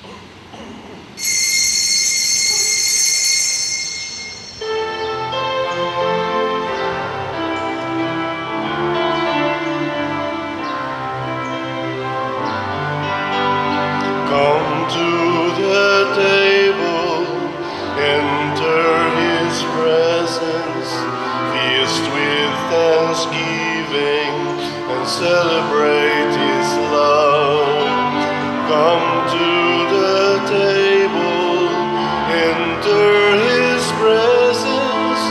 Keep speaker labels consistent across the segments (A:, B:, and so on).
A: Come to the table, enter his presence, feast with thanksgiving, and celebrate his love. Come to the table, enter his presence,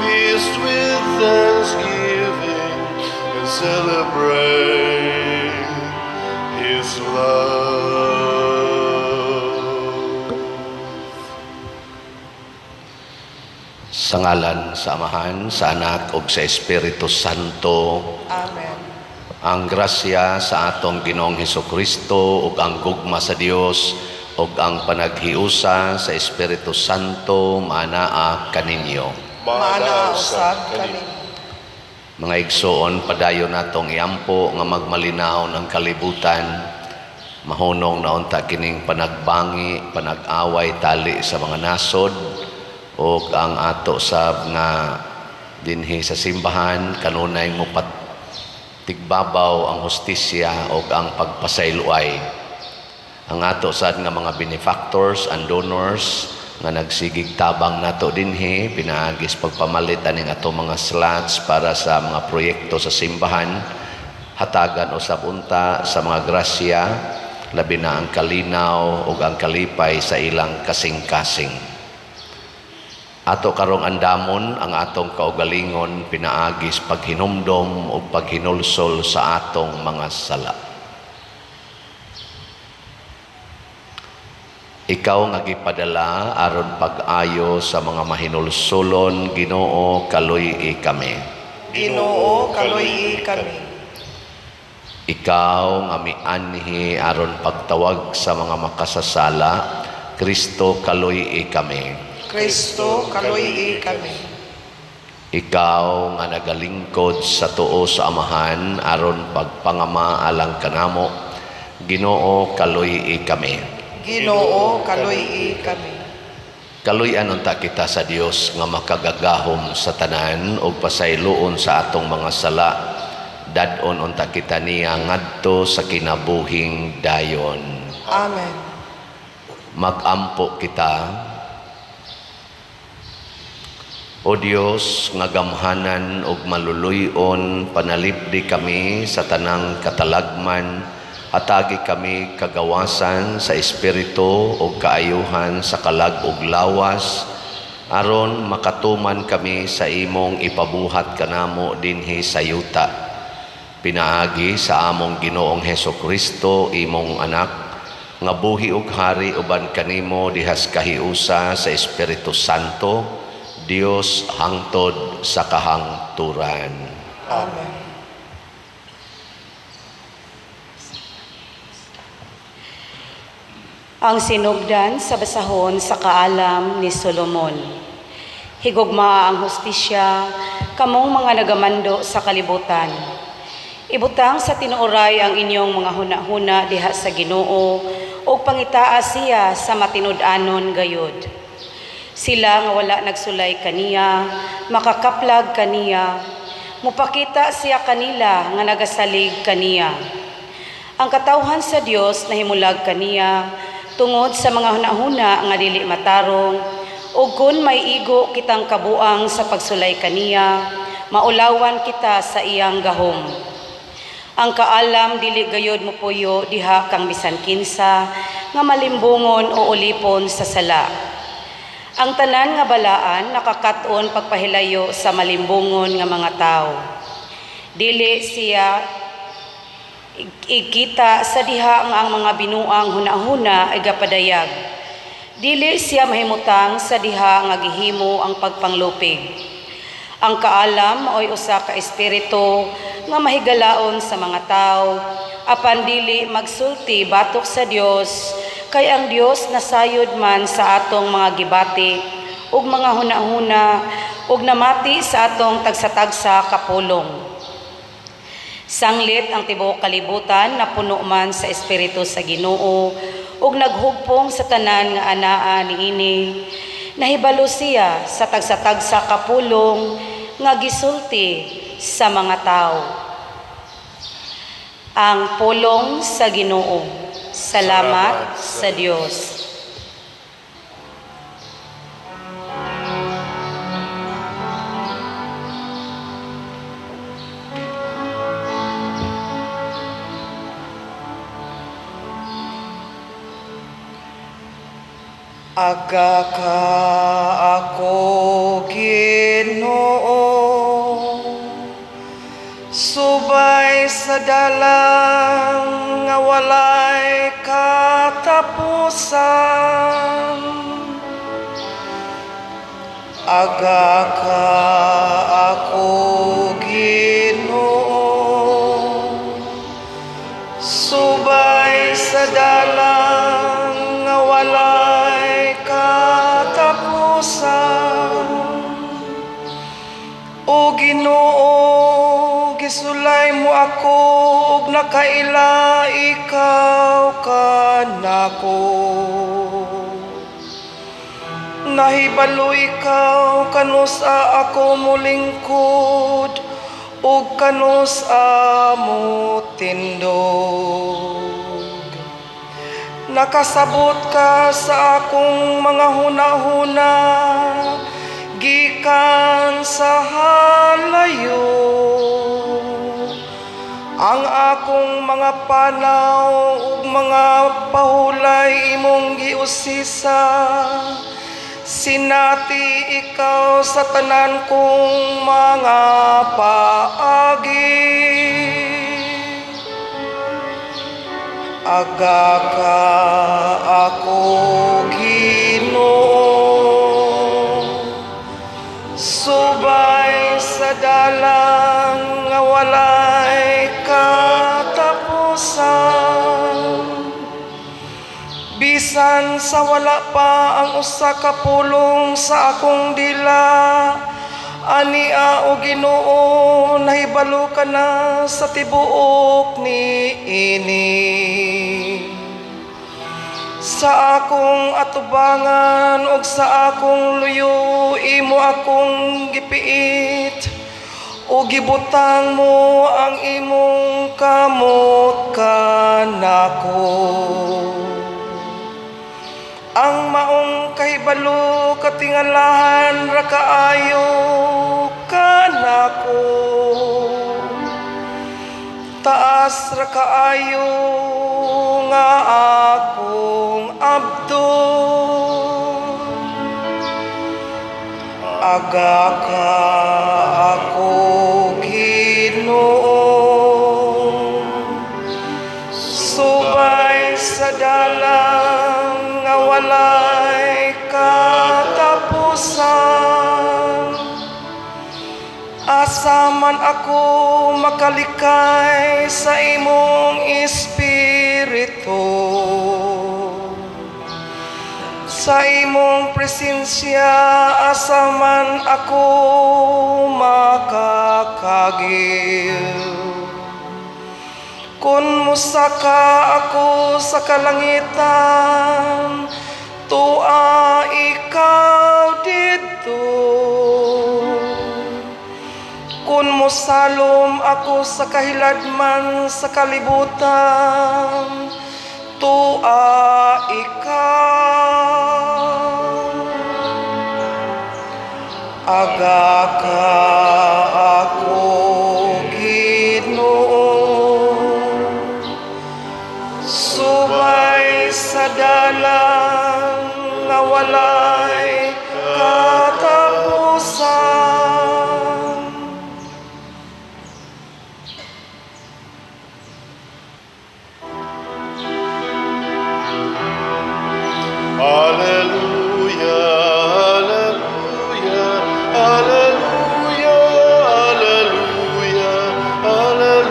A: feast with thanksgiving, and celebrate his love.
B: Sa ngalan sa Amahan, sa Anak ug sa Espiritu Santo.
C: Amen.
B: Ang grasya sa atong Ginoong Hesukristo ug ang gugma sa Dios ug ang panaghiusa sa Espiritu Santo maanaa kaninyo.
C: Maanaa usab kaninyo.
B: Mga igsoon, padayon natong iampo nga magmalinahon ang kalibutan. Mahunong na unta kining panagbangi, panag-away tali sa mga nasod ug ang ato sab nga dinhi sa simbahan kanunay mopat tigbabaw ang hustisya ug ang pagpasayloay. Ang ato sad nga mga benefactors and donors nga nagsigig tabang nato dinhi pinaagis pagpamalit aning ato mga slots para sa mga proyekto sa simbahan, hatagan usab unta sa mga grasya, labi na ang kalinaw ug ang kalipay sa ilang kasing-kasing. Ato karong andamon ang atong kaugalingon pinaagis paghinumdom ug paghinulsol sa atong mga sala. Ikaw nga gipadala aron pag-ayo sa mga mahinulsolon, Ginoo, kaluy-i kami.
C: Ginoo, kaluy-i kami.
B: Ikaw nga mianhi aron pagtawag sa mga makasasala, Kristo, kaluy-i kami.
C: Kristo, kaluy-i kami.
B: Ikaw nga nagalingkod sa tuo sa Amahan aron pagpangama alang kanamo, Ginoo, kaluy-i kami.
C: Ginoo, kaluy-i kami.
B: Kaluy-an unta kita sa Dios nga makagagahom sa tanan ug pasayloon sa atong mga sala. Dad-on unta kita niya ngadto sa kinabuhing dayon.
C: Amen.
B: Magampo kita. O Dios nga gamhanan ug maluluy-on, panalipdi kami sa tanang katalagman, hatagi kami kagawasan sa espiritu ug kaayuhan sa kalag ug lawas, aron makatuman kami sa imong ipabuhat kanamo dinhi sa yuta. Pinaagi sa among Ginoong Hesukristo, imong anak, nga buhi ug hari uban kanimo dihas kahiusa sa Espiritu Santo, Dios hangtod sa kahangturan.
C: Amen.
D: Ang sinugdan sa basahon sa kaalam ni Solomon. Higugmaa ang hustisya, kamong mga nagamando sa kalibutan. Ibutang sa tinuoray ang inyong mga hunahuna diha sa Ginoo ug pangitaa siya sa matinud-anon gayud. Sila nga wala nagsulay kaniya, makakaplag kaniya, mupakita siya kanila nga nagasalig kaniya. Ang katawhan sa Dios nahimulag kaniya tungod sa mga hunahuna nga dili matarong, ug kun may igo kitang kabuang sa pagsulay kaniya, maulawan kita sa iyang gahom. Ang kaalam dili gayod mopuyo diha kang bisan kinsa nga malimbungon o ulipon sa sala. Ang tanan nga balaan nakakat-on pagpahilayo sa malimbungon nga mga tawo. Dili siya ikita sa diha nga ang mga binuang hunahuna ay gapadayag. Dili siya mahimutang sa diha nga gihimo ang pagpanglupig. Ang kaalam maoy usa ka espiritu nga mahigalaon sa mga tawo, apan dili magsulti batok sa Dios, kay ang Dios nasayod man sa atong mga gibati ug mga hunahuna ug namati sa atong tagsa-tagsa kapulong. Sanglit ang tibuok kalibutan napuno man sa espiritu sa Ginoo, ug naghugpong sa tanan nga anaa niini. Nahibalo siya sa tagsa-tagsa ka pulong nga gisulti sa mga tawo. Ang pulong sa Ginoo. Salamat sa Dios.
C: Aga ka ako, Ginoo, subay sa dalang nga walay katapusan. Aga ka ako, Ginoo, subay sa dalang nga walay katapusan. O Ginoo, gisulay mo ako ug nakaila ikaw kanako. Nahibalo ikaw kanus-a ako molingkod ug kanus-a motindog. Nakasabot ka sa akong mga hunahuna gikan sa halayo. Ang akong mga panaw ug mga pahulay imong giusisa. Sinati ikaw sa tanan kong mga paagi. Aga ka ako, Ginoo, subay sa dalang nga walay katapusan. Bisan sa wala pa ang usa ka pulong sa akong dila, ania, o Ginoo, nahibalo ka na sa tibuok niini. Sa akong atubangan ug sa akong luyo, imo akong gipiit ug gibutang mo ang imong kamot kanako. Ang maong kahibalo katingalahan ra kaayo kanako. Taas ra kaayo nga akong abdon. Aga ka ako, Ginoo, subay sa dalang nga walay katapusan. Asa man ako makalikay sa imong espiritu? Sa imong presensya, asa man ako makakagil? Kung musaka ako sa kalangitan, tua ikaw didto. Kung mosalom ako sa kahiladman sa kalibutan, tua ikaw. Aga ka ako, Ginoo, subay sa dalang nga walay katapusan.
A: Alleluia, alleluia, alleluia, alleluia, alleluia.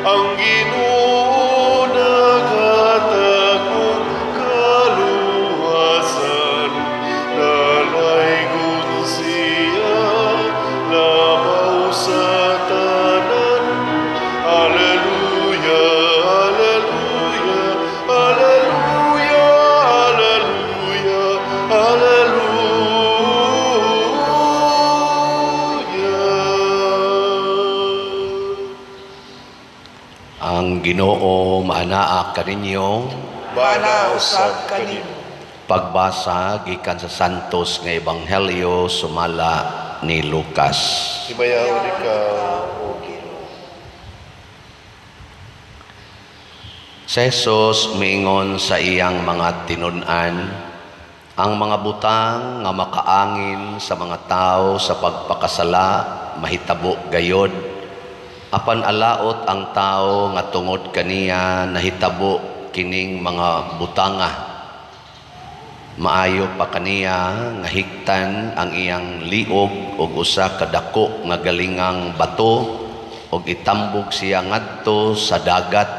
A: Ang Ginoo
B: Ang Ginoo maanaa kaninyo.
C: Maanaa usab kanimo.
B: Pagbasa gikan sa Santos nga Ebanghelyo sumala ni Lucas.
A: Himayaon ikaw,
C: O Ginoo.
B: Si Jesus miingon sa iyang mga tinun-an, ang mga butang nga makaangin sa mga tao sa pagpakasala mahitabo gayod, apan alaot ang tao nga tungod kaniya nahitabo kining mga butanga. Maayo pa kaniya nga hiktan ang iyang liog og usa ka dako nga galingang bato og itambog siya ngadto sa dagat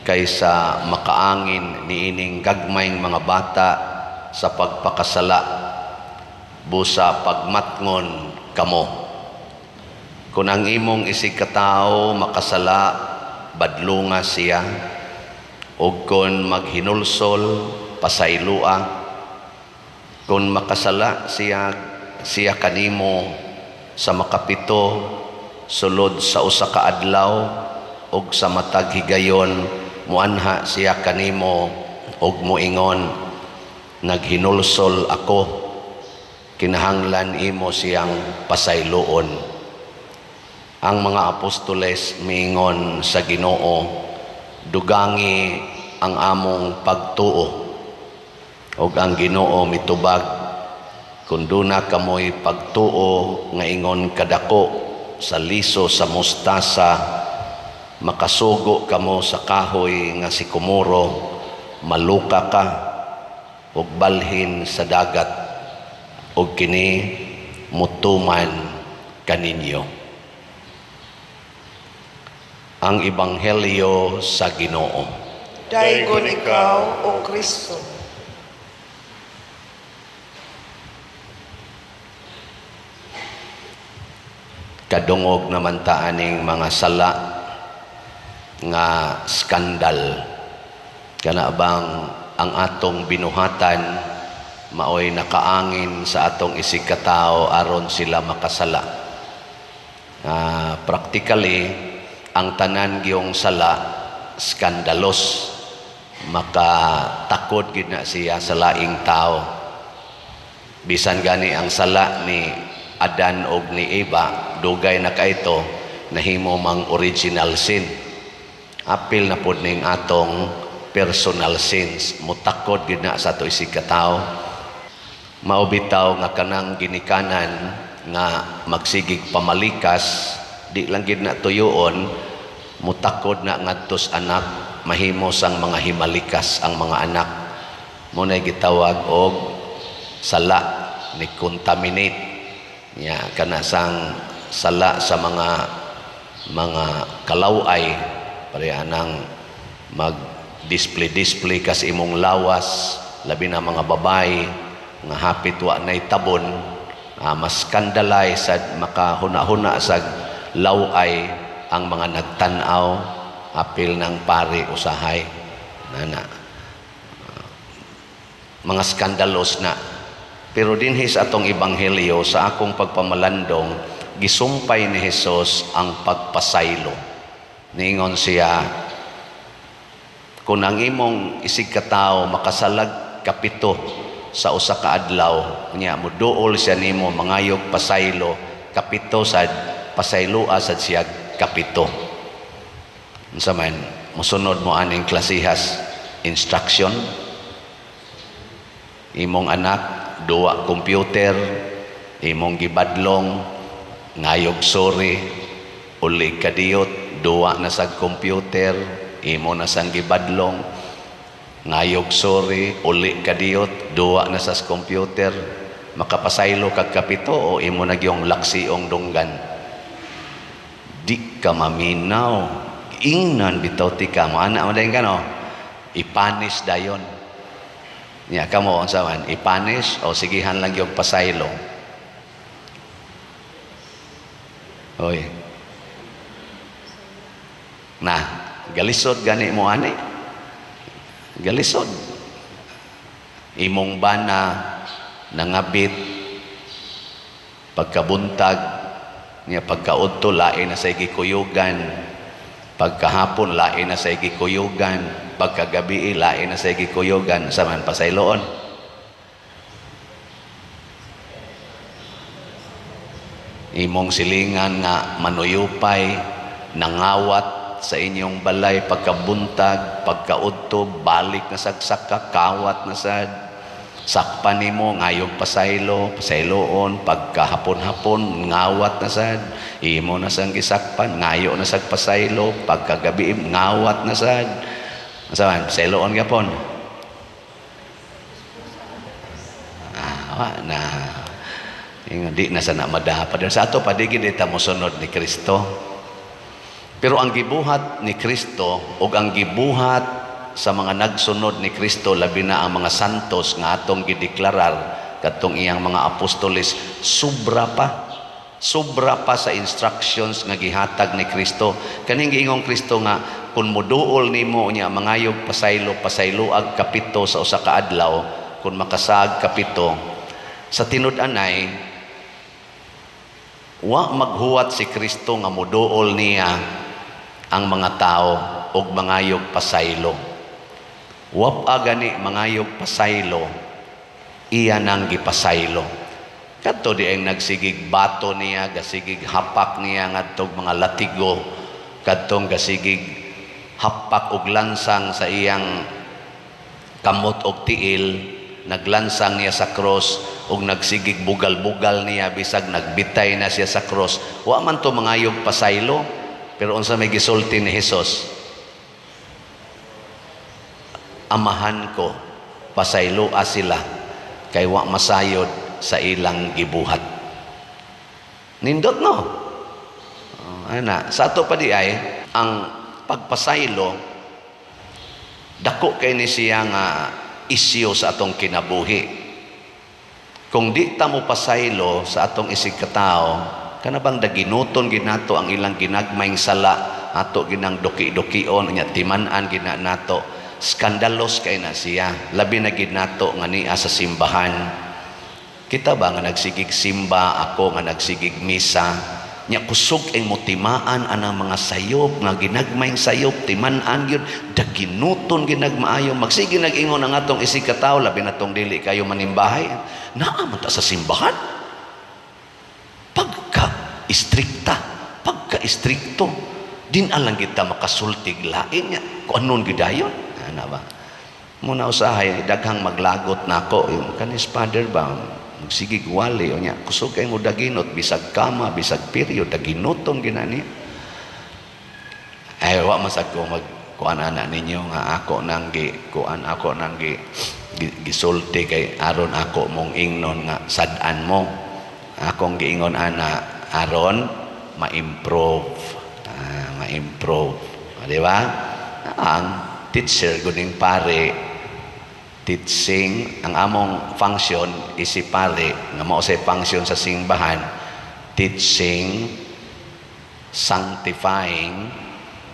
B: kaysa makaangin niining gagmayng mga bata sa pagpakasala. Busa pagmatngon kamo. Kung ang imong isig katawo makasala, badlunga siya, ug kon maghinulsol, pasaylua. Kung makasala siya siya kanimo sa makapito sulod sa usa ka adlaw ug sa matag higayon muanha siya kanimo ug moingon, "Naghinulsol ako," kinahanglan imo siyang pasayloon. Ang mga apostoles miingon sa Ginoo, "Dugangi ang among pagtuo." Ug ang Ginoo mitubag, "Kung duna kamoy pagtuo nga ingon kadako sa liso sa mustasa, makasugo kamo sa kahoy nga sikomoro, 'Maluka ka ug balhin sa dagat,' ug kini mutuman kaninyo." Ang Ebanghelyo sa Ginoo.
C: Daygon ikaw, O Kristo.
B: Kadungog naman ta aning mga sala nga skandal. Kana bang ang atong binuhatan maoy nakaangin sa atong isig katao aron sila makasala? Practically, ang tanan giyong sala skandalos, makatakod gid na siya sa laing tao. Bisan gani ang sala ni Adan og ni Eva, dugay na kaito nahimo mang original sin. Apil na pod ning atong personal sins, mutakod gid na sa ato isig katao. Mao bitaw nga kanang ginikanan nga magsigig pamalikas, di lang gid na tuyoon, mutakod na ngadtos anak, mahimo sang mga himalikas ang mga anak. Mo nay gitawag og sala ni contaminate nya kana sang sala sa mga kalaway, pareha nang mag display display kas imong lawas, labi na mga babae nga hapit wa nay tabon, mas scandalize sad, makahuna-huna sag laway ang mga nagtan-aw, apil ng pari usahay nana, mga skandalos na. Pero dinhi sa atong ebanghelyo, sa akong pagpamalandong, gisumpay ni Hesus ang pagpasaylo. Niingon siya, kung ang imong isig katao makasalag 7 sa usa ka adlaw, nya moduol siya nimo mangayog pasaylo, 7 sad pasayloa sad siya 7. Unsa man mosunod mo aning klasihas instruction? Imong anak duwa computer, imong gibadlong, ngayog sorry, uli kadiyot, duwa na sa computer, imo na sang gibadlong, ngayog sorry, uli kadiyot, duwa na sa computer, makapasaylo kag 7 o imo na gyung laksiong dunggan? Di ka maminaw, ingnan bitaw ti ka, maana man dayon ka no, ipanis dayon. Nya kamo unsa man, ipanish o sigihan lang yung pasaylo? Oy. Na, galisod gani mo ani. Galisod. Imong bana nangabit pagkabuntag niya, pagkaudto lain na sa gikuyugan. Pagkahapon, lain na sa gikuyugan. Pagkagabi, lain na sa gikuyugan. Sa man pasayloon. Imong silingan nga manuyupay, nangawat sa inyong balay pagkabuntag, pagkaudto, balik na sagsak ka, kawat na sad. Sakpan nimo ngayog pasaylo, pasayloon, pagkahapon-hapon, ngawat na sad. Imo na sang gisakpan, ngayo na sag pasaylo, pagkagabi ngawat na sad. Asa man, pasayloon gapon. Wa na. Ingon, di na sa na madapa. Sa ato padigid ita mosunod ni Kristo. Pero ang gibuhat ni Kristo ug ang gibuhat sa mga nagsunod ni Kristo, labi na ang mga santos nga atong gideklarar kadtong iyang mga apostoles, sobra pa. Sobra pa sa instructions nga gihatag ni Kristo. Kaning giingong Kristo nga kung moduol nimo unya mangayog pasaylo, pasayloag kapito sa usa ka adlaw, kung makasaag kapito sa tinud-anay, wa maghuwat si Kristo nga moduol niya ang mga tao og mangayog pasaylo. Wa pa gani mangayog pasaylo, iya nang gipasaylo. Kadto di ang nagsigig bato niya, gasigig hapak niya ngadtog mga latigo, kadtong gasigig hapak og lansang sa iyang kamot og tiil, naglansang niya sa cross og nagsigig bugal-bugal niya bisag nagbitay na siya sa cross. Wa man to mangayog pasaylo, pero unsa may gisulti ni Hesus? Amahan ko, pasayloa sila kay wa masayod sa ilang gibuhat. Nindot, no? Oh, ana, sa ato pa di ay ang pagpasaylo dako kay ni siya nga isyu sa atong kinabuhi. Kung di ta mo pasaylo sa atong isig katao, kana bang daginuton ginato ang ilang ginagmayng sala, ato ginang duki-dukion nya timan-an gina nato, skandalos kay na siya. Labi na gid nato nga niya sa simbahan. Kita ba nga nagsigig simba, ako nga nagsigig misa, nya kusog ang motimaan anang mga sayop nga ginagmayng sayop, timan-an gyud, daginuton ginagmaayo. Magsige nag-ingon ang atong isig katao, labi na tong dili kayo manimbahay, naa man ta sa simbahan. Pagka istrikta, pagka istrikto, din alang kita makasultig lain nya kung anon gidayon. Ana ba? Muna usahay daghang maglagot nako, yung kanis father ba magsigig wali o nya kusog kay mo daginot bisag kama bisag period daginuton ginani. Ay wa masag ko mag kuan ana ninyo nga ako nang gi kuan, ako nang gi gisulti kay aron ako mong ingnon nga sad-an mo. Akong giingon ana aron ma-improve. Ma-improve. Di ba? Ang teacher guning pare, teaching ang among function isi pare nga mao say function sa simbahan, teaching, sanctifying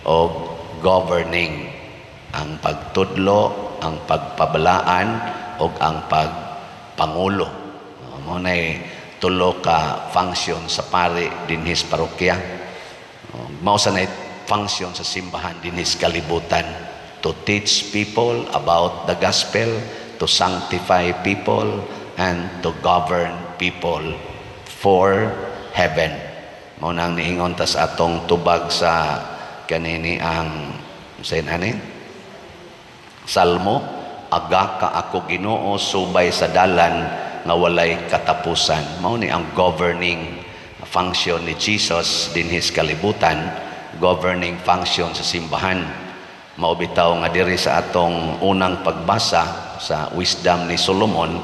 B: o governing, ang pagtudlo, ang pagpabalaan o ang pagpangulo. Mao nay tulo ka function sa pare dinhis parokya. Mao sa nay function sa simbahan dinhis kalibutan, to teach people about the gospel, to sanctify people, and to govern people for heaven. Mao nang niingon ta sa atong tubag sa kanini ang sayin ani Salmo, aga ka ako Ginoo subay sa dalan nga walay katapusan. Mao ni ang governing function ni Jesus dinhis kalibutan, governing function sa simbahan. Mao bitaw nga diri sa atong unang pagbasa sa wisdom ni Solomon,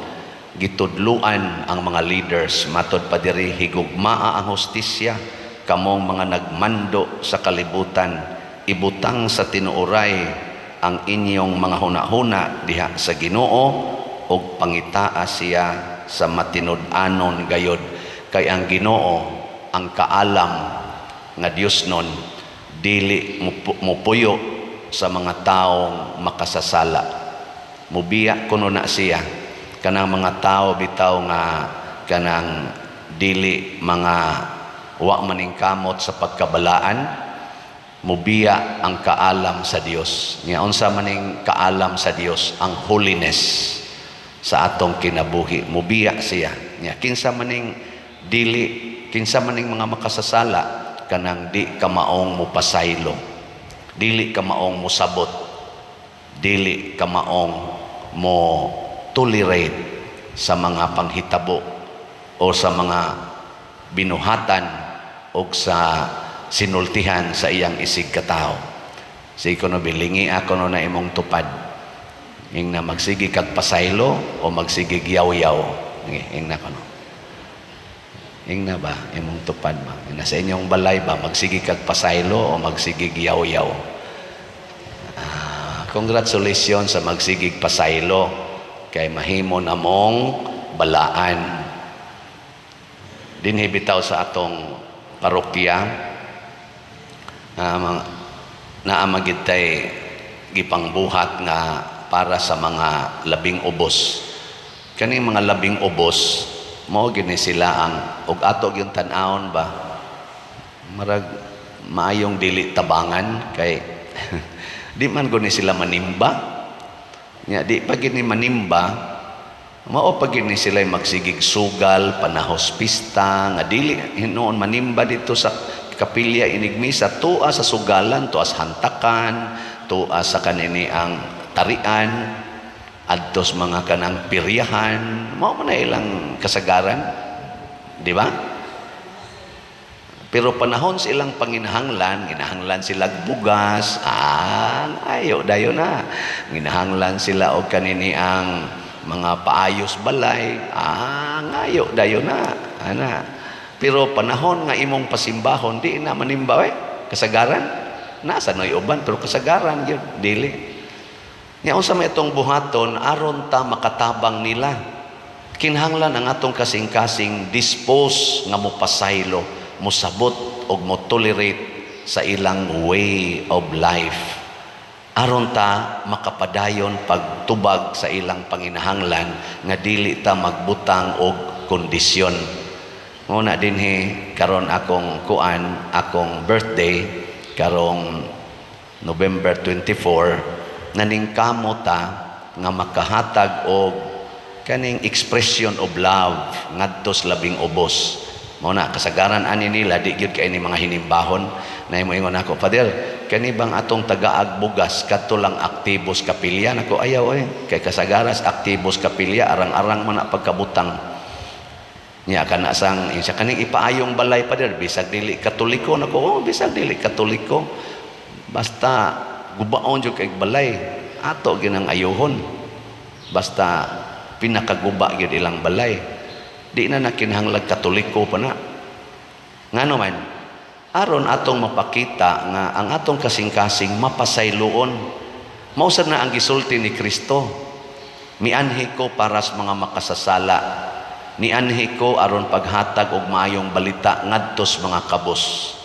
B: gitudluan ang mga leaders matod pa diri, higugmaa ang hustisya kamong mga nagmando sa kalibutan, ibutang sa tinuoray ang inyong mga hunahuna diha sa Ginoo ug pangitaa siya sa matinud-anon gayod, kay ang Ginoo ang kaalam nga Dios nun dili mupuyo sa mga taong makasasala. Mubiya kuno na siya kanang mga tao bitaw nga kanang dili mga wa maningkamot sa pagkabalaan. Mubiya ang kaalam sa Dios. Nya unsa maning kaalam sa Dios? Ang holiness sa atong kinabuhi. Mubiya siya. Nya kinsa maning dili, kinsa maning mga makasasala? Kanang di kamaong mupasaylo, dili kamaong musabot, dili kamaong mo tolerate sa mga panghitabo o sa mga binuhatan o sa sinultihan sa iyang isig katawo. Sige ko no, bilingi ako no na imong tupad. Ing na magsige kag pasaylo o magsige yaw-yaw. Ing na kono. Ing na ba imong tupad ba? Ing na sa inyong balay ba, magsige kag pasaylo o magsige yaw-yaw? Ah, congratulations sa magsigig pasaylo kay mahimo namong balaan. Dinhi bitaw sa atong parokya, naa magid tay gipangbuhat nga para sa mga labing ubos. Kaning mga labing ubos, mao gini sila ang og ato gyud tan-awon ba, marag maayong dili tabangan kay di man guni sila manimba. Nya di pa gini manimba, mao pa gini sila magsigig sugal panahos pista nga dili hinuon manimba dito sa kapilya inigmisa, tua sa sugalan, tua sa hantakan, tua sa kanini ang tarian, adtos mga kanang piryahan. Mao man na ilang kasagaran, di ba? Pero panahon sa ilang panginahanglan, ginahanglan sila bugas, ayo dayo na. Ginahanglan sila og kanini ang mga paayos balay, ngayo dayo na. Ana. Pero panahon nga imong pasimbahon, di na manimba eh. Kasagaran, nasa noy uban, pero kasagaran gyud dili. Nya unsa may itong buhaton aron ta makatabang nila? Kinahanglan ang atong kasing-kasing dispose nga mopasaylo, mosabot og mo tolerate sa ilang way of life. Aron ta makapadayon pagtubag sa ilang panginahanglan nga dili ta magbutang og kondisyon. Muna dinhi karon akong kuan, akong birthday karong November 24, naningkamo ta nga makahatag og kaning expression of love ngadto sa labing ubos. Mao na kasagaran ani nila di gyud kay ni mga hinimbahon. Na mo ingon ako, "Father, kani bang atong tagaag bugas kadto lang aktibos kapilya?" Nako, ayaw eh, kay kasagaras aktibos kapilya arang-arang man na pagkabutang. Nya kana sang siya kaning ipaayong balay, Father, bisag dili Katoliko. Nako, oh, bisag dili Katoliko, basta gubaon jud kay balay, ato ginang ayuhon. Basta pinakaguba gyud ilang balay, di na nakinahanglag Katoliko pa na. Ngano man? Aron atong mapakita nga ang atong kasing-kasing mapasayloon. Mao sad na ang gisulti ni Kristo, "Mianhi ko para sa mga makasasala. Nianhi ko aron paghatag og maayong balita ngadto sa mga kabos."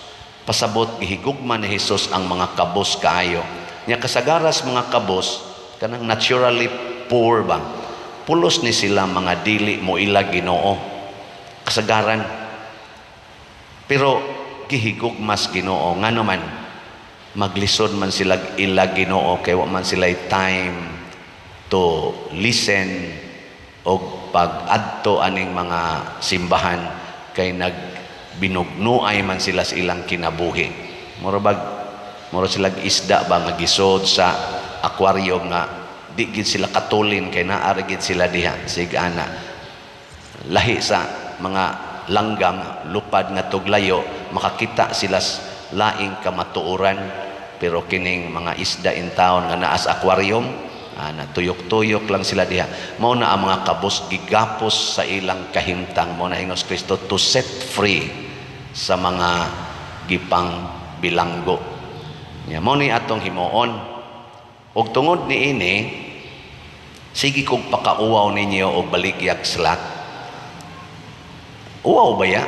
B: Pasabot gihigugma ni Hesus ang mga kabos kaayo. Nya kasagaras mga kabos, kanang naturally poor ba, pulos ni sila mga dili mo ila Ginoo kasagaran, pero gihigugmas Ginoo. Ngano man? Maglisod man sila ila Ginoo kay wa man sila time to listen og pag-adto aning mga simbahan kay nagbinugnuay man sila sa ilang kinabuhi. Mura bag mura sila isda ba nga gisod sa aquarium nga di gid sila katulin kay naa ra gid sila diha. Sig ana, lahi sa mga langgam lupad nga tuglayo, makakita sila laing kamatuoran, pero kining mga isda in town nga naa sa aquarium, na tuyok-tuyok lang sila diha. Mao na ang mga kabos gigapos sa ilang kahimtang. Mao na ingos Kristo to set free sa mga gipang bilanggo. Nya mao ni atong himuon. Ug tungod niini, sige kog pakauwaw ninyo og baligyag slot. Uwaw ba ya?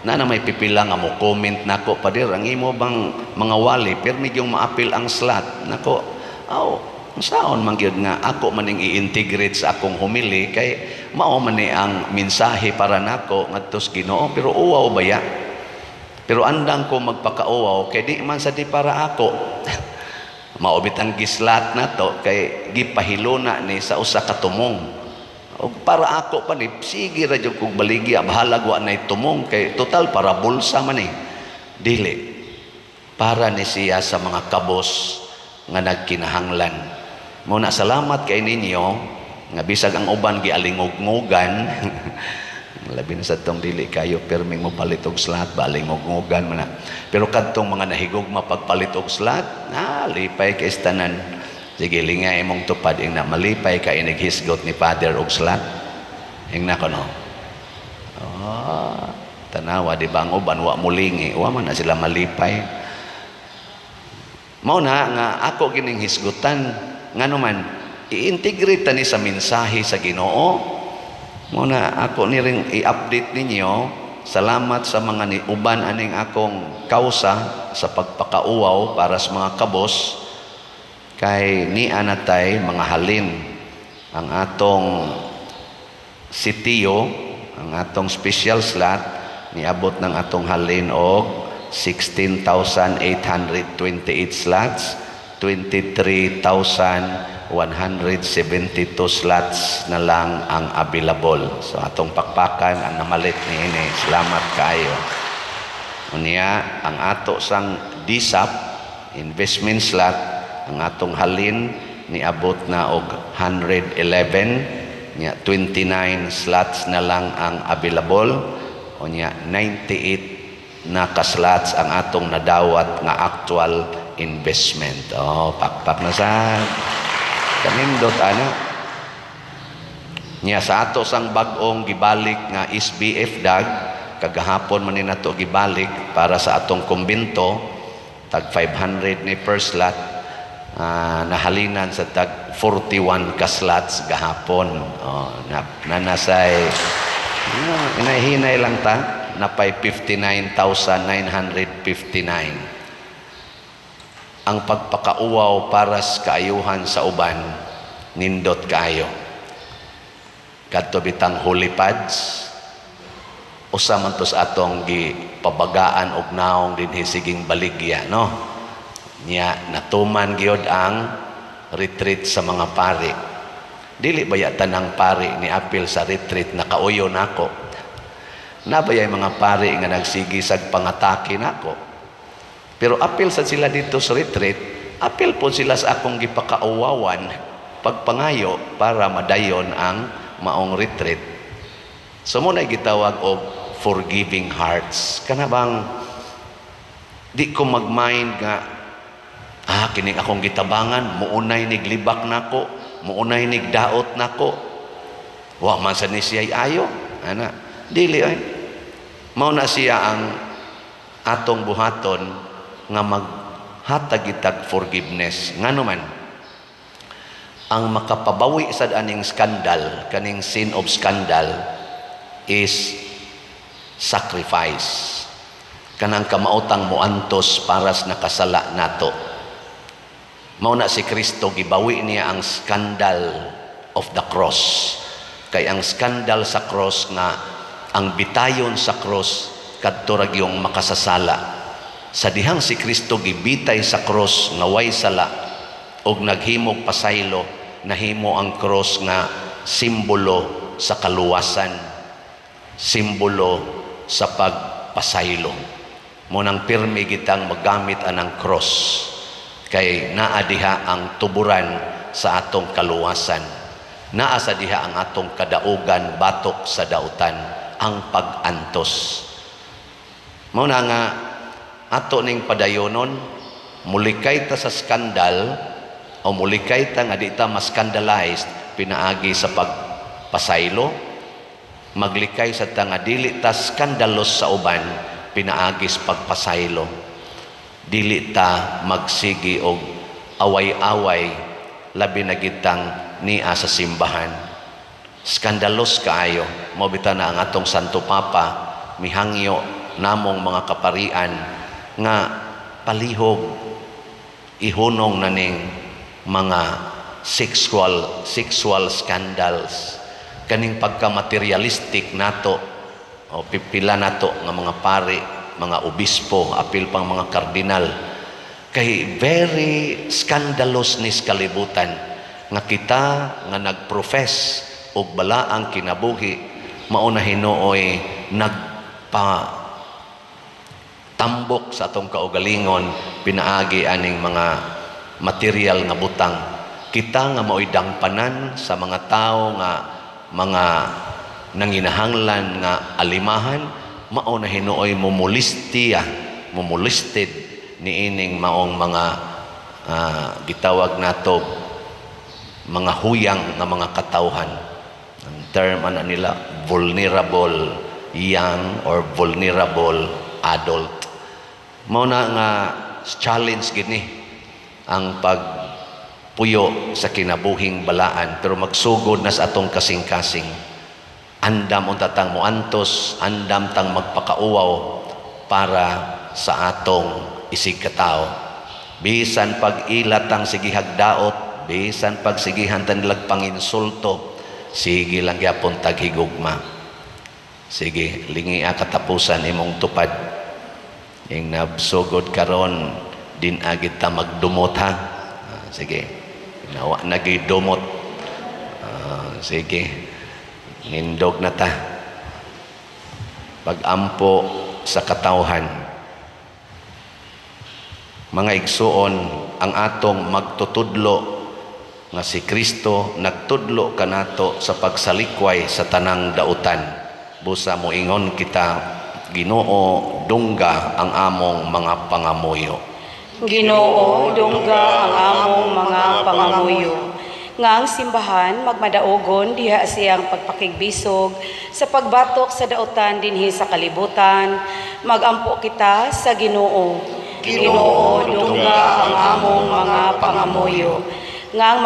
B: Na may pipila nga mo comment nako, "Pader, ang imo bang mga wali permi yung maapil ang slot?" Nako, aw, saon man gyud nga ako maning i-integrate sa akong homily kay mao man ni ang mensahe para nako ngadto sa Ginoo, pero uwaw ba ya? Pero andang ko magpakauwaw kay di man sa di para ako. Mao bitang gi-slot nato kay gipahiluna ni sa usa ka tumong. Og para ako pa ni, sige ra jud kog baligya, bahalag wa nay tumong kay total para bulsa man eh. Dili. Para ni siya sa mga kabos nga nagkinahanglan. Muna salamat kay ninyo nga bisag ang uban gialingog-ngogan, labi na sa tong dili kayo perming mo palit og slot ba, alingog-ngogan man na. Pero kadtong mga nahigugma pagpalit og slot na, lipay kay tanan. Sige, lingay imong tupad, ingna malipay ka inighisgot ni Father og slot. Ingna kono. Oh, tanawa, di ba, ang uban wa mulingi, wa man na sila malipay. Mao na nga ako gining hisgutan, ngano man i-integrate ni sa mensahe sa Ginoo. Mao na ako ni ring i-update ninyo. Salamat sa mga ni uban aning akong kausa sa pagpakauwaw para sa mga kabos kay ni anatay mga halin ang atong sitiyo, ang atong special slot, niabot ng atong halin og 16,828 slots, 23,172 slots na lang ang available. So atong pakpakan ang namalit ni ini. Salamat kaayo. Unya, ang ato sang DSAP investment slot, ang atong halin niabot na og 111 nya, 29 slots na lang ang available. Unya, 98 na ka-slots ang atong nadawat nga actual investment. Oh, pakpak na sa kanindot ana. Nya sa ato sang bag-ong gibalik nga SBF DAG, kagahapon man ni nato gibalik para sa atong kumbento, tag 500 ni per slot, nahalinan sa tag 41 ka slots gahapon. Oh, na, nanasay hinay-hinay lang ta, napay 59,959. Ang pagpakauwaw para sa kaayuhan sa uban, nindot kaayo. Kadto bitang holy pads, usa man to sa atong gipabagaan og naong dinhi siging baligya, no? Nya natuman gyud ang retreat sa mga pari. Dili baya tanang pari ni apil sa retreat nakauyo nako? Nabayay mga pari nga nagsigi sag pangatake nako. Pero apil sa sila dito sa retreat, apil po sila sa akong gipakauwawan pagpangayo para madayon ang maong retreat. So mo na gitawag og forgiving hearts. Kana bang di ko mag-mind nga kining akong gitabangan muunay niglibak nako, muunay nigdaot nako. Wa man sa ni siya ayo, ana. Dili ay. Mao na siya ang atong buhaton nga maghatag itag forgiveness. Ngano man ang makapabawi sa aning scandal, kaning sin of scandal is sacrifice. Kanang kamaotang moantos para sa nakasala nato. Mao na si Kristo, gibawi niya ang scandal of the cross. Kay ang scandal sa cross nga ang bitayon sa cross kadto ra gyung makasasala. Sa dihang si Kristo gibitay sa cross nga way sala og naghimog pasaylo, nahimo ang cross nga simbolo sa kaluwasan, simbolo sa pagpasaylo. Mo nang pirmi gitang magamit anang cross kay naa diha ang tuburan sa atong kaluwasan. Naa sa diha ang atong kadaugan batok sa dautan, ang pag-antos. Mao na nga ato ning padayonon, mulikay ta sa skandal o mulikay ta nga di ta ma-scandalized pinaagi sa pagpasaylo, maglikay sa ta nga dili ta skandalos sa uban pinaagi sa pagpasaylo. Dili ta magsigi og away-away, labi na gitang nia sa simbahan. Skandalos kaayo. Mao bitaw na ang atong Santo Papa mihangyo namong mga kaparian nga palihog ihunong na ning mga sexual scandals, kaning pagka-materialistic nato o pipila nato nga mga pari. mga obispo, apil pang mga kardinal, kay very scandalous ni kalibutan nga kita nga nagprofess og balaang kinabuhi mao na hinuoy nagpa tambok sa atong kaugalingon pinaagi aning mga material nga butang. Kita nga mao'y dangpanan sa mga tao nga mga nanginahanglan nga alimahan, mao na hinuoy mumulistiya, mumulisted niining maong mga gitawag nato mga huyang nga mga katawhan. Ang term ana nila, vulnerable young or vulnerable adult. Mao na nga challenge gini ang pagpuyo sa kinabuhing balaan, pero magsugod na sa atong kasing-kasing. Andam unta tang moantos, andam tang magpakauwaw para sa atong isig katao. Bisan pag ila tang sigihag daot, bisan pag sigihan tan nilag panginsulto, sige lang gyapon taghigugma. Sige, lingi ang katapusan imong tupad. Ing nabsugod karon din agit ta magdumot, ha. Ah, sige. Nawa nagidumot. Ah, sige. Nindog na ta. Pagampo sa katawhan. Mga igsuon, ang atong magtutudlo nga si Kristo nagtudlo kanato sa pagsalikway sa tanang dautan. Busa moingon kita, "Ginoo, dungga ang among mga pangamuyo."
D: Ginoo, dungga ang among mga pangamuyo. Nga ang simbahan magmadaugon diha siyang pagpakigbisog sa pagbatok sa dautan dinhi sa kalibutan, magampo kita sa Ginoo. Ginoo, dungga ang among mga pangamuyo. Nga ang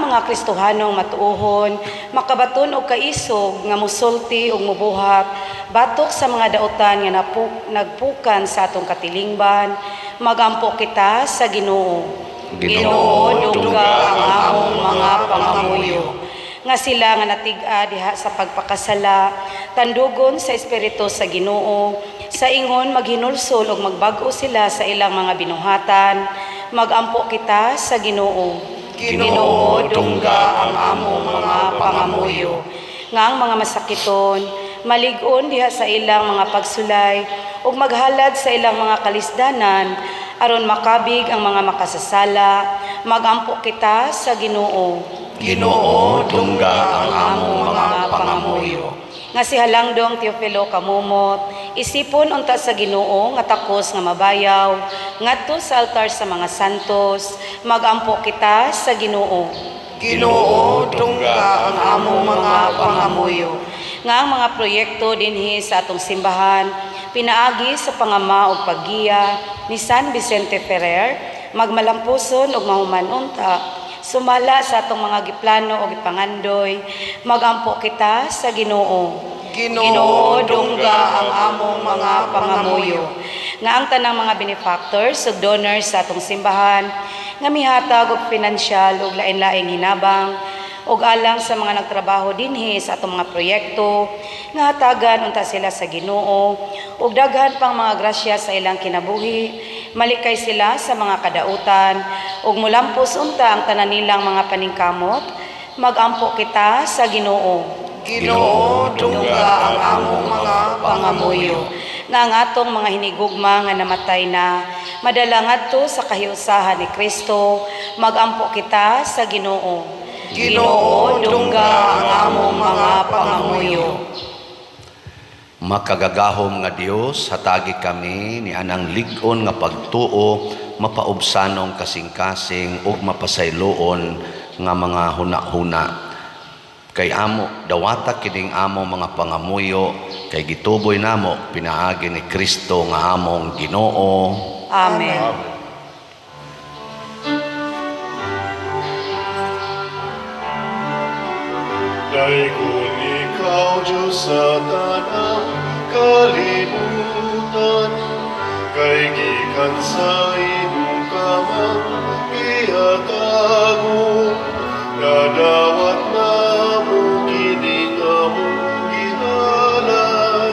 D: mga Kristohanong matuohon makabaton og kaisog nga musulti ug mubuhat batok sa mga dautan nga nagpukan sa atong katilingban, magampo kita sa Ginoo.
B: Ginoo,
D: dungga ang among mga pangamuyo. Nga sila nga natig-a diha sa pagpakasala tandugon sa espiritu sa Ginoo sa ingon maghinulsol ug magbag-o sila sa ilang mga binuhatan, magampo kita sa Ginoo.
B: Ginoo,
D: dungga ang among mga pangamuyo. Nga ang mga masakiton malig-on diha sa ilang mga pagsulay ug maghalad sa ilang mga kalisdanan aron makabig ang mga makasasala, magampo kita sa Ginoo.
B: Ginoo, dungga ang among mga pangamuyo.
D: Nga si Halangdong Teofilo Camomot isipon unta sa Ginoo nga takos nga mabayaw ngadto sa altar sa mga santos, magampo kita sa Ginoo.
C: Ginoo, dungga ang among mga pangamuyo.
D: Nga ang mga proyekto dinhi sa atong simbahan pinaagi sa pangama ug paggiya ni San Vicente Ferrer magmalampuson ug mahuman unta sumala sa atong mga giplano o gipangandoy, magampo kita sa Ginoo.
C: Ginoo, dungga ang among mga pangamuyo.
D: Nga ang tanang mga benefactors ug donors sa atong simbahan nga mihatag og pinansyal ug lain-laing hinabang ug alang sa mga nagtrabaho dinhi sa atong mga proyekto nga hatagan unta sila sa Ginoo ug daghan pang mga grasya sa ilang kinabuhi, malikay sila sa mga kadautan ug mulampos unta ang tanan nilang mga paningkamot, magampo kita sa Ginoo.
C: Ginoo, dungga ang among mga
D: pangamuyo. Nga ang atong mga hinigugma nga namatay na madala ngadto sa kahiusahan ni Kristo, magampo kita sa Ginoo.
C: Ginoo, dungga ang among mga pangamuyo.
B: Makagagahom nga Dios, hatagi kami ni anang lig-on nga pagtuo, mapaubsanong kasing-kasing ug mapasayloon nga mga huna-huna. Kay amo dawata kining amo mga pangamuyo kay gituboy namo pinaagi ni Kristo nga among Ginoo.
D: Amen.
A: Daygon ikaw, Diyos, sa tanang kalibutan, kay gikan sa imong kamang gihatagon, nadawat namo kining among gihalad.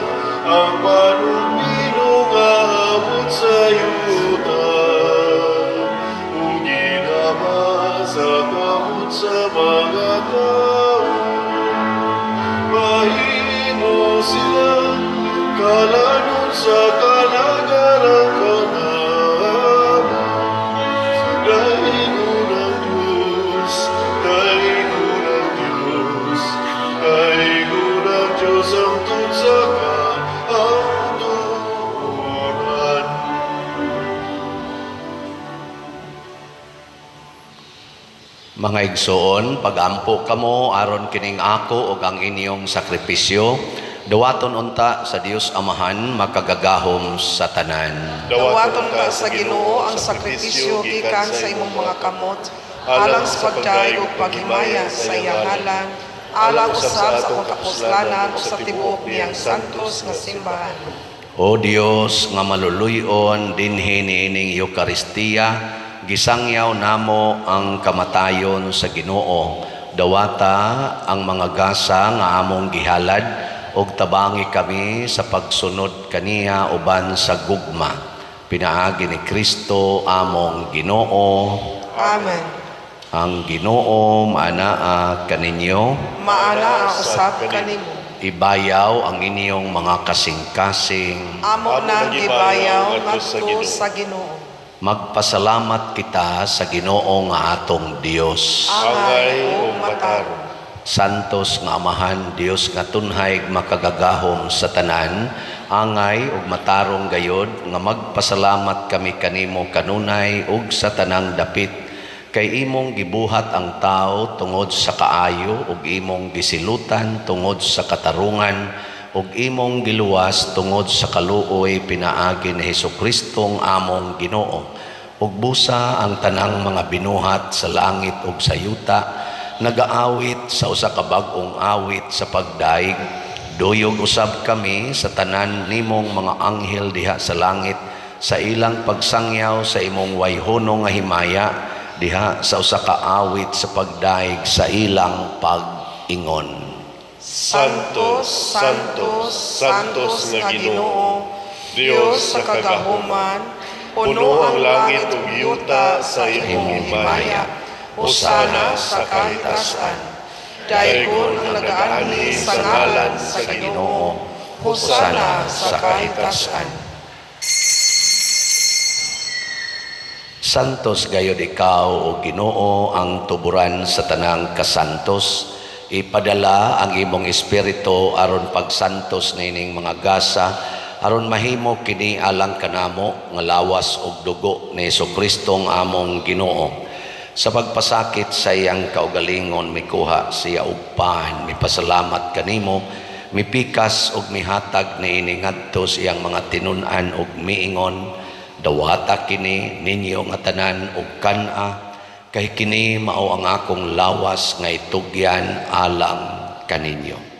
B: Mga igsoon, pagampo kamo aron kining ako ug ang inyong sakripisyo, dawaton unta sa Dios Amahan makagagahom sa tanan.
E: Dawaton ka sa Ginoo ang sakripisyo gikan sa imong mga kamot, alang sa pagdayeg ug paghimaya sa iyang ngalan, alang usab sa akong kapuslanan ug sa tibuok niyang santos nga simbahan.
B: O Dios nga maluluyon dinhi niining Eukaristiya, gisangyaw namo ang kamatayon sa Ginoo. Dawata ang mga gasa nga among gihalad ug tabangi kami sa pagsunod kaniya uban sa gugma. Pinaagi ni Kristo among Ginoo.
E: Amen.
B: Ang Ginoo maanaa kaninyo.
E: Maana usab kanimo.
B: Ibayaw ang inyong mga kasing-kasing.
E: Amo nang gibayaw ngadto sa Ginoo.
B: Magpasalamat kita sa Ginoo nga atong Dios.
E: Angay ug matarong.
B: Santos nga Amahan, Dios nga tunhay makagagahom sa tanan, angay ug matarong gayod nga magpasalamat kami kanimo kanunay ug sa tanang dapit, kay imong gibuhat ang tao tungod sa kaayo ug imong gisilutan tungod sa katarungan ug imong giluwas tungod sa kaluoy pinaagi ni Hesus Kristong among Ginoo. Ug busa ang tanang mga binuhat sa langit ug sa yuta nagaawit sa usa ka bag-ong awit sa pagdaig. Duyog usab kami sa tanan nimong mga anghel diha sa langit sa ilang pagsangyaw sa imong wayhono nga himaya diha sa usa ka awit sa pagdaig sa ilang pag-ingon.
E: Santo, Santo, Santos nga Ginoo, Dios sa kagahuman, puno ang langit ug yuta sa imong himaya. Hosana sa kahitasan. Daygon ang nagaanhi sa ngalan sa Ginoo. Hosana sa kahitasan.
B: Santos gayod ikaw, o Ginoo, ang tuburan sa tanang kasantos. Ipadala ang imong espiritu aron pagsantos nining mga gasa, aron mahimo kini alang kanamo nga lawas ug dugo ni Hesus Kristong among Ginoo. Sa pagpasakit sa iyang kaugalingon, mikuha siya og pan, mipasalamat kanimo, mipikas ug mihatag niini ngadto sa iyang mga tinun-an ug miingon: "Dawata kini ninyo nga tanan ug kan-a, kay kini mao ang akong lawas nga itugyan alang kaninyo."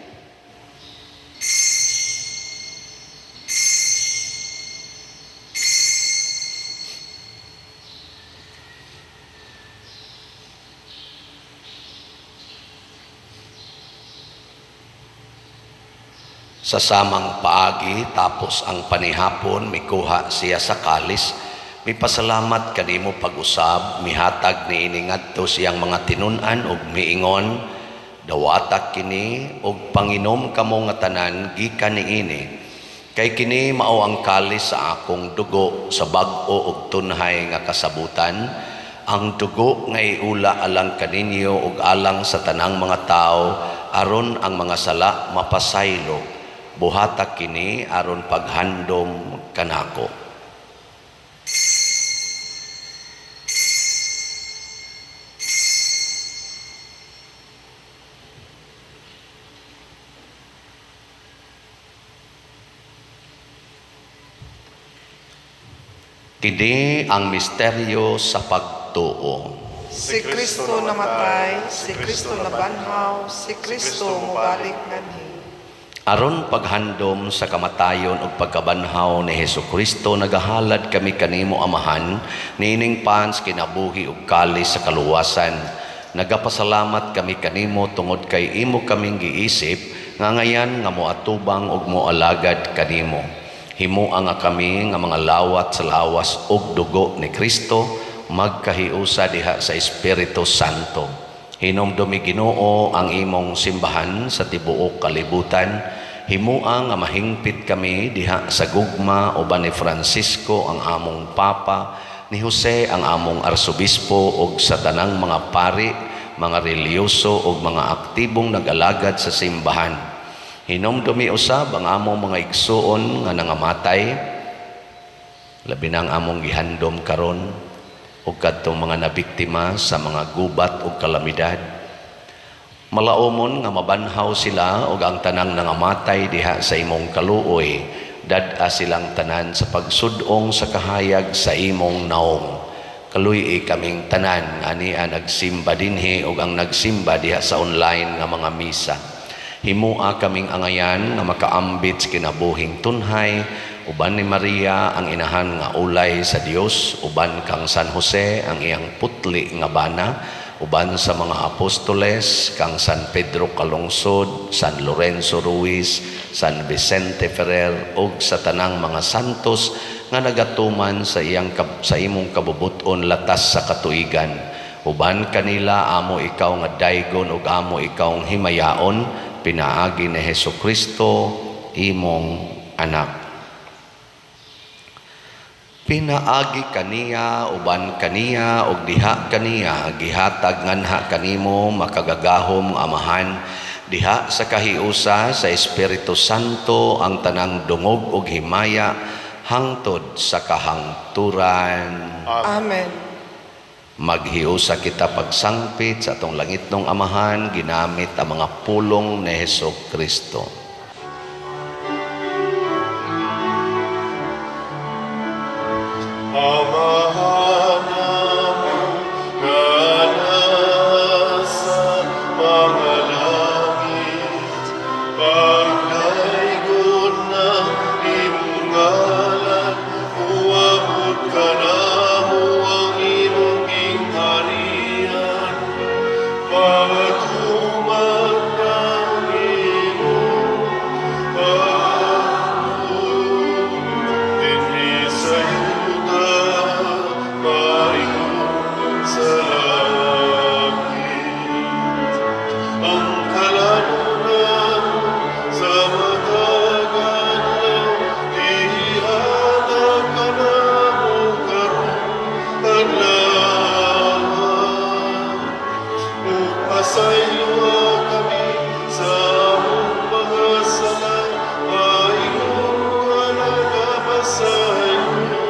B: Sa samang paagi, tapos ang panihapon, mikuha siya sa kalis, mipasalamat kanimo pag-usab, mihatag niini ngadto sa iyang mga tinun-an ug miingon: "Dawata kini ug panginom kamo nga tanan gikan niini, kay kini mao ang kalis sa akong dugo sa bag-o ug tunhay nga kasabutan, ang dugo nga iula alang kaninyo ug alang sa tanang mga tawo aron ang mga sala mapasaylo. Buhata kini aron paghandom kanako." Kini ang misteryo sa pagtuo.
E: Si Kristo namatay, si Kristo nabanhaw, si Kristo mobalik nganhi.
B: Aron paghandom sa kamatayon ug pagkabanhaw ni Hesus Kristo, nagahalad kami kanimo, Amahan, niining pan sa kinabuhi ug kalis sa kaluwasan. Nagapasalamat kami kanimo tungod kay imo kaming giisip nga ngayan nga moatubang ug moalagad kanimo. Himoa nga kami nga mga lawat sa lawas ug dugo ni Kristo magkahiusa diha sa Espiritu Santo. Hinumdumi, Ginoo, ang imong simbahan sa tibuok kalibutan. Himoa nga mahingpit kami diha sa gugma uban ni Francisco ang among Papa, ni Jose ang among Arsobispo ug sa tanang mga pari, mga relihiyoso ug mga aktibong nag-alagad sa simbahan. Hinumdumi usab ang among mga igsuon nga nangamatay, labi na ang among gihandom karon, ug kadtong mga nabiktima sa mga gubat ug kalamidad. Malaumon nga mabanhaw sila ug ang tanang nangamatay diha sa imong kaluoy, dad-a silang tanan sa pagsud-ong sa kahayag sa imong naong. Kaluy-i kaming tanan nga ania nagsimba dinhi ug ang nagsimba diha sa online nga mga misa. Himua kaming angayan nga makaambit sa kinabuhing tunhay uban ni Maria ang inahan nga ulay sa Dios, uban kang San Jose ang iyang putli nga bana, uban sa mga apostoles kang San Pedro Calungsod, San Lorenzo Ruiz, San Vicente Ferrer ug sa tanang mga santos nga nagatuman sa imong kabubut-on latas sa katuigan. Uban kanila amo ikaw nga daygon ug amo ikaw himayaon pinaagi ni Hesus Kristo imong anak. Pinaagi kaniya, uban kaniya, ug diha kaniya, gihatag nganha kanimo makagagahom nga Amahan, diha sa kahiusa sa Espiritu Santo ang tanang dungog ug himaya hangtod sa kahangturan.
E: Amen.
B: Maghiusa kita pagsangpit sa atong langitnong Amahan, ginamit ang mga pulong ni Hesus Kristo.
A: Amahan namo nga nasa mga langit, pagdaygon ang imong ngalan, uabot kanamo ang imong gingharian, pagtuman ang imong pagbuot dinhi sa yuta, maingon sa langit. Ang kalanunan sa matag adlaw, ihatag kanamo karong adlaw. Ug pasayloa kami sa among mga sala, maingon nga nagapasaylo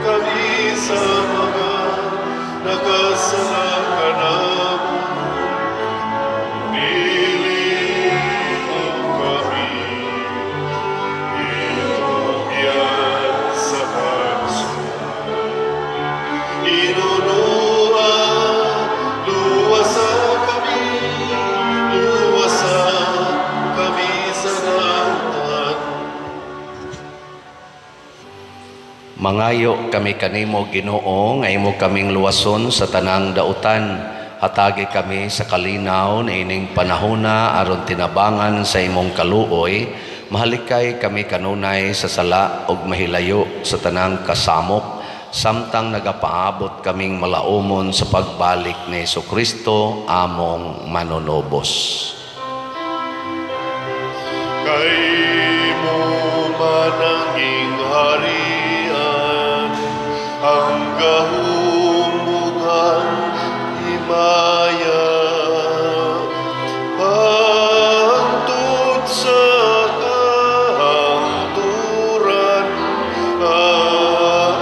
A: kami sa mga nakasala kanamo. Dili mo kami itugyan sa pagsuway. Hinunua, luwasa kami, luwasa kami sa dautan.
B: Mangayo kami kanimo, Ginoo, nga imo kaming luwason sa tanang dautan. Hatagi kami sa kalinaw niining panahona aron tinabangan sa imong kaluoy, mahalikay kami kanunay sa sala ug mahilayo sa tanang kasamok, samtang nagapaabot kaming malaumon sa pagbalik ni Hesukristo among manunubos.
A: Kay imo man ang gingharian, ang gahom ug ang himaya, hangtod sa kahangturan. Amen.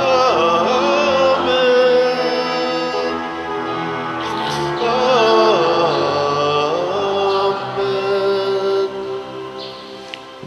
A: Amen.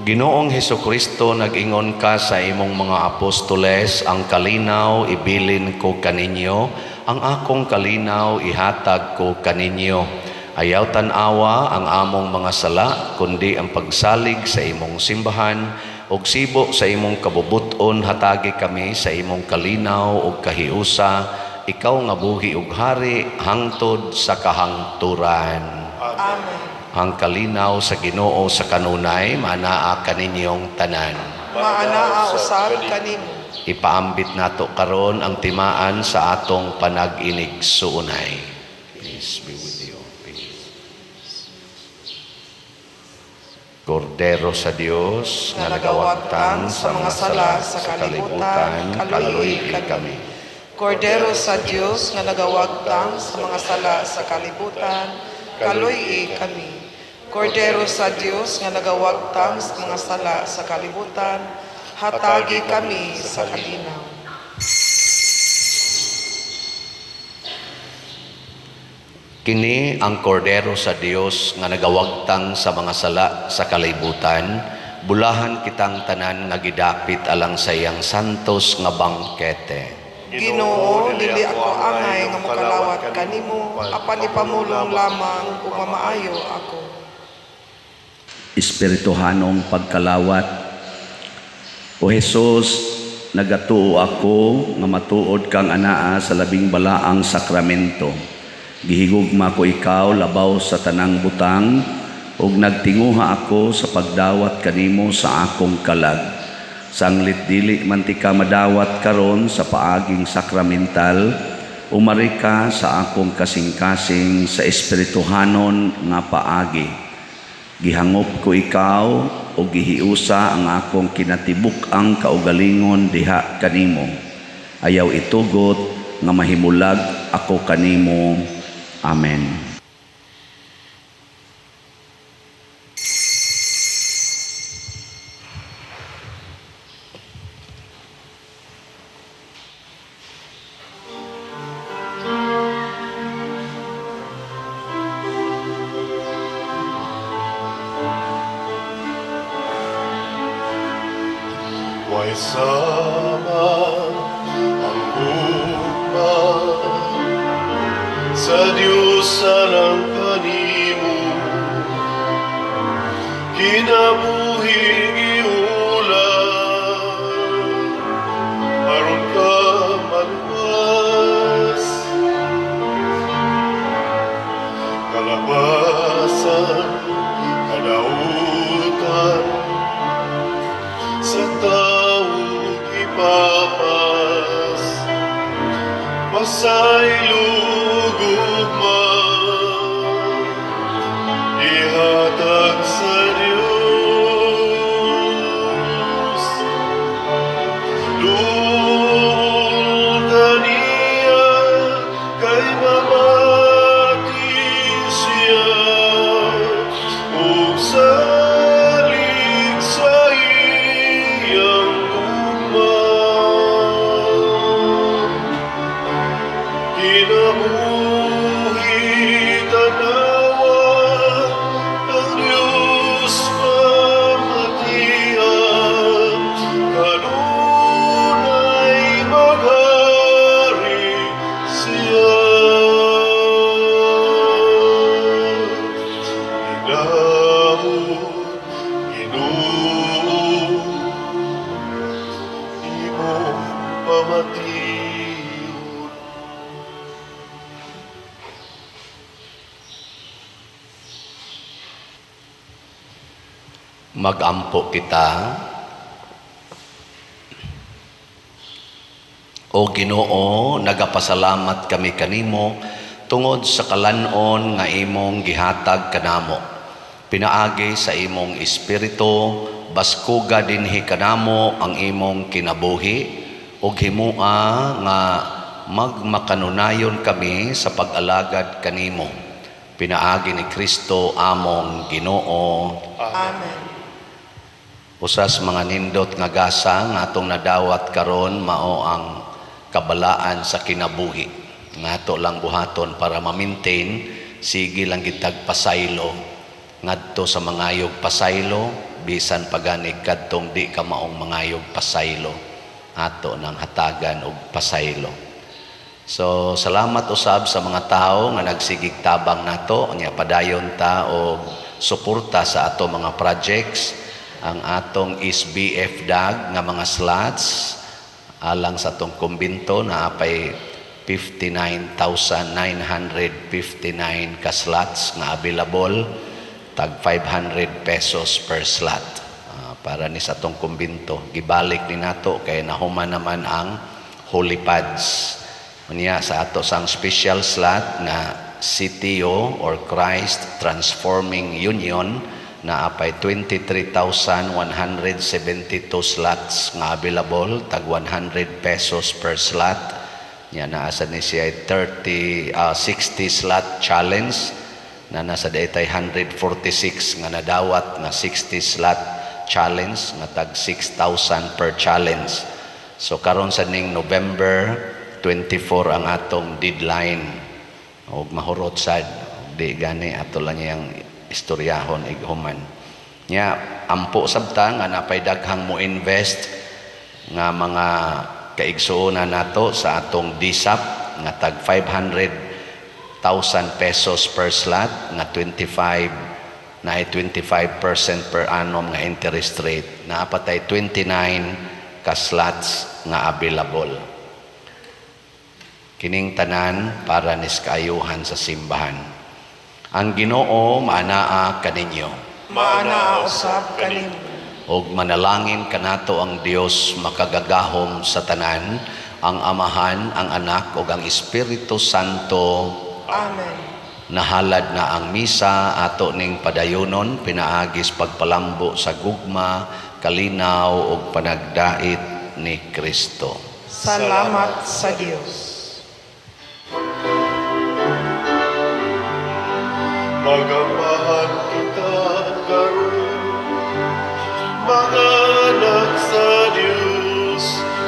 B: Ginoong Hesukristo, nag-ingon ka sa imong mga apostoles, "Ang kalinaw ibilin ko kaninyo, ang akong kalinaw ihatag ko kaninyo." Ayaw tan-awa ang among mga sala, kundi ang pagsalig sa imong simbahan, ug sibo sa imong kabubut-on hatagi kami sa imong kalinaw ug kahiusa, ikaw nga buhi ug hari hangtod sa kahangturan.
E: Amen.
B: Ang kalinaw sa Ginoo sa kanunay maanaa kaninyong tanan.
E: Maanaa usab kanimo.
B: Ipaambit nato karon ang timaan sa atong panag-inigsuonay. Peace be with you. Peace. Kordero sa Dios
E: nga nagawagtang sa mga sala sa kalibutan, kaluy kami. Kordero sa Dios nga nagawagtang sa mga sala sa kalibutan, kaluy kami. Kordero sa Dios nga nagawagtang sa mga sala sa kalibutan, hatagi kami sa kalinaw.
B: Kini ang kordero sa Dios nga nagawagtang sa mga sala sa kalibutan. Bulahan kitang tanan nga gidapit alang sa iyang santos nga bangkete.
E: Ginoo, dili ako angay nga mokalawat kanimo, apan ipamulong lamang ug mamaayo ako.
B: Espirituhanong pagkalawat. O Hesus, nagatuo ako nga matuod kang anaa sa labing balaang sakramento. Gihigugma ko ikaw labaw sa tanang butang ug nagtinguha ako sa pagdawat kanimo sa akong kalag. Sanglit dili man tika madawat karon sa paaging sakramental, umari ka sa akong kasing-kasing sa espirituhanon nga paagi. Gihangop ko ikaw o gihiusa ang akong kinatibuk-ang kaugalingon diha kanimo. Ayaw itugot nga mahimulag ako kanimo. Amen.
A: Way sama ang gugma sa Diyos alang kanimo, kinabuhi gihulat aron ka maluwas, kalabasan, kadautan sa tao ipapas, pasaylo gugma ihatag sa Dios. Duol kaniya kay mamati siya ug salig sa iyang gugma. Kinabuhi tanawa ang Diyos pamatian, kanunay maghari siya. Hinaot, Ginoo, imong pamation.
B: Magampo kita. O Ginoo, nagapasalamat kami kanimo tungod sa kalan-on nga imong gihatag kanamo. Pinaagi sa imong espiritu, baskuga dinhi kanamo ang imong kinabuhi ug himua nga magmakanunayon kami sa pag-alagad kanimo. Pinaagi ni Kristo among Ginoo.
E: Amen.
B: Usas mga nindot nga gasa nga atong nadawat karon mao ang kabalaan sa kinabuhi. Nga ato lang buhaton para ma-maintain, sige lang gitag pasaylo ngadto sa mangayog pasaylo, bisan paganig kadtong di ka maong mangayog pasaylo, ato nang hatagan og pasaylo. So salamat usab sa mga tawo nga nagsigig tabang nato nya padayon ta og suporta sa ato mga projects. Ang atong SBF DAG nga mga slots alang sa atong kumbinto na apay 59,959 ka slots nga available, tag 500 pesos per slot. Para ni sa atong kumbinto, gibalik ni nato kay nahuman naman ang holy pads. Unya sa ato sang special slot nga CTO or Christ Transforming Union na apay 23,172 slots nga available, tag 100 pesos per slot. Nya naa sa ni siya 60 slot challenge na nasa daytay 146 nga nadawat nga 60 slot challenge nga tag 6,000 per challenge. So karon sa ning November 24 ang atong deadline og mahurot sad. Di gani, ato lang niyang istoryahon ighuman. Nya ampo sabta nga napay daghang mo invest nga mga kaigsuonan nato sa atong DSAP nga tag 500,000 pesos per slot nga 25 na 25% per annum nga interest rate. Naa pa tay 29 ka slots nga available. Kining tanan para nis kaayuhan sa simbahan. Ang Ginoo maanaa kaninyo.
E: Maanaa usab kanimo.
B: Og manalangin kanato ang Dios makagagahom sa tanan, ang Amahan, ang Anak ug ang Espiritu Santo.
E: Amen.
B: Nahalad na ang misa, ato ning padayonon pinaagis pagpalambo sa gugma, kalinaw ug panagdait ni Kristo.
E: Salamat sa Dios.
A: Mag-amahan kita karon, mga anak sa Dios,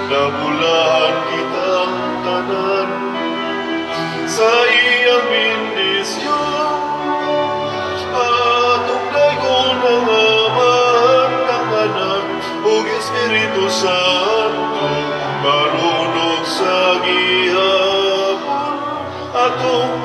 A: nabulahan kitang tanan sa iyang bendisyon. Atong daygon ang Amahan, ang Anak, ug Espiritu Santo, karon ug sa gihapon. Atong